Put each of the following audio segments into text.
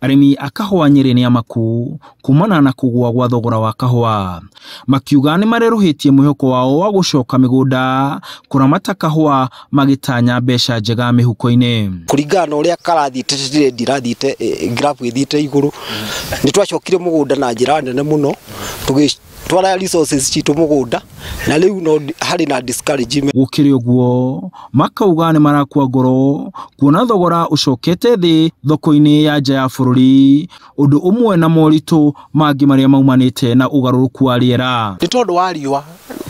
Arĩmi a kahũa Nyĩrĩ nĩ amaku kumana na kũgũa gwa thogora wa kahũa, makiuga nĩ marerũhĩtie mwĩhoko wao wa gũcoka mĩgũnda kũramata kahũa magĩtanya mbeca njega mĩhuko-inĩ. Kũringana na ũrĩa karathiĩte trend irathiĩte, graph ĩthiĩte igũrũ, nĩ twacokire mũgũnda na njĩra nene mũno, tũgĩtwara resources citũ mũgũnda, na rĩu no harĩ na discouragement. Gũkĩrĩ ũguo, makauga nĩ marakua ngoro kuona thogora ũcokete thĩ thoko-inĩ ya nja ya bũrũri, ũndũ ũmwe na moritũ mangĩ marĩa maumanĩte na ũgarũrũku wa rĩera. Nĩ tondũ wa riũa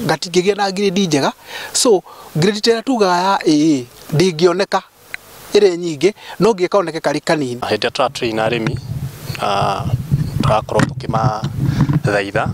gatingĩgĩa na grade njega, so grade ĩrĩa tugaga ya AA ndĩngĩoneka ĩrĩ nyingĩ, no nginya kaoneke karĩ kanini. Hĩndĩ ĩrĩa tũratrain arĩmi, tũrakorwo tũkĩmathaitha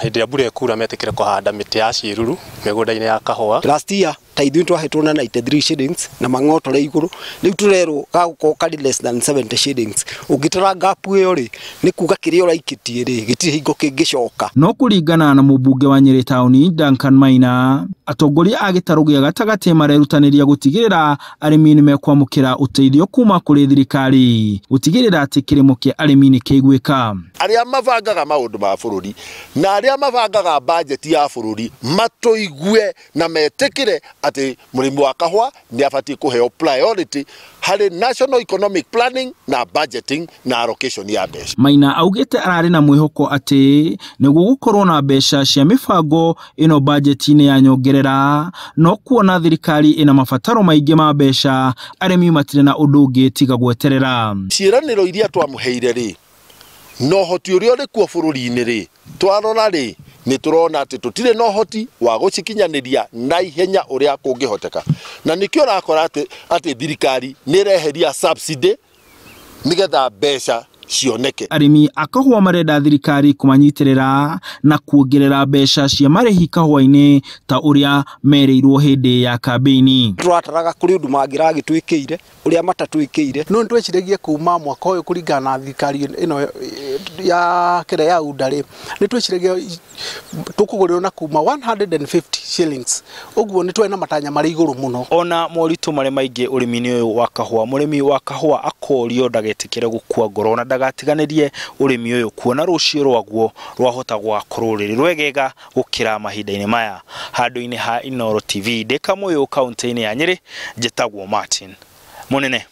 hĩndĩ ĩrĩa mbura ĩkura metĩkĩre kũhanda mĩtĩ ya ciĩruru mĩgũnda-inĩ ya kahũa. Last year ta ithuĩ twahetwo na 93 shillings na mang'otore igũrũ, rĩu tũrerwo gagũkorwo karĩ less than 70 shillings. Ũngĩtara gap ĩyo rĩ, nĩ kuga kĩrĩa ũraikĩtie rĩ, gĩtirĩ hingo kĩngĩcoka. No kũringana na mũmbunge wa Nyĩrĩ taũni Duncan Maina, atongoria a gĩtarũ gĩa gatagatĩ marerutanĩria gũtigĩrĩra arĩmi nĩ mekwamũkĩra ũteithio kuma kũrĩ thirikari gũtigĩrĩra atĩ kĩrĩmo kĩa arĩmi nĩ kĩaiguĩka. Arĩa mabangaga maũndũ ma bũrũri na arĩa mabangaga bajeti ya bũrũri matũigue na metĩkĩre atĩ mũrĩmi wa kahũa nĩ abatiĩ kũheo priority harĩ national economic planning na budgeting na allocation ya mbeca. Maina augĩte ararĩ na mwĩhoko atĩ nĩguo gũkorwo na mbeca cia mĩbango ĩno bajeti-inĩ ya nyongerera, no kuona thirikari ĩna mabataro maingĩ ma mbeca, arĩmi matirĩ na ũndũ ũngĩ tiga gweterera. Ciĩranĩro iria twamũheire rĩ, na ũhoti ũrĩa ũrĩ kuo bũrũri-inĩ rĩ, twarora rĩ, nĩ tũrona atĩ tũtirĩ na ũhoti wa gũcikinyanĩria na ihenya ũrĩa kũngĩhoteka, na nĩkĩo ũrakora atĩ thirikari nĩ ĩreheria subsidy nĩgetha mbeca cioneke. Arĩmi a kahũa marenda thirikari kũmanyitĩrĩra na kuongerera mbeca cia marĩhi kahũa-inĩ ta ũrĩa merĩirwo hĩndĩ ya kambĩini. Tũrataraga kũrĩ ũndũ mangĩragĩtwĩkĩire ũrĩa matatwĩkĩire. No nĩtweciragia kuma mwaka ũyũ kũringana na thirikari ĩno ya kĩrĩa ya UNDA rĩ, nĩtweciragia tũkũgũrĩrwo na kuma 150 shillings, ũguo nĩ twarĩ na matanya marĩ igũrũ mũno. Ona moritũ marĩ maingĩ ũrĩmi-inĩ ũyũ wa kahũa, mũrĩmi wa kahũa akorio ndagetĩkĩre gũkua ngoro na ndagatiganĩrie ũrĩmi ũyũ kuona rũciũ rwaguo rwahota gũgakorwo rũrĩ rwegega gũkĩra mahinda-inĩ maya. Handũ-inĩ ha Inooro TV ndĩ Kamũyũ kaunti-inĩ ya Nyĩrĩ, njĩtagwo Martin Mũnene.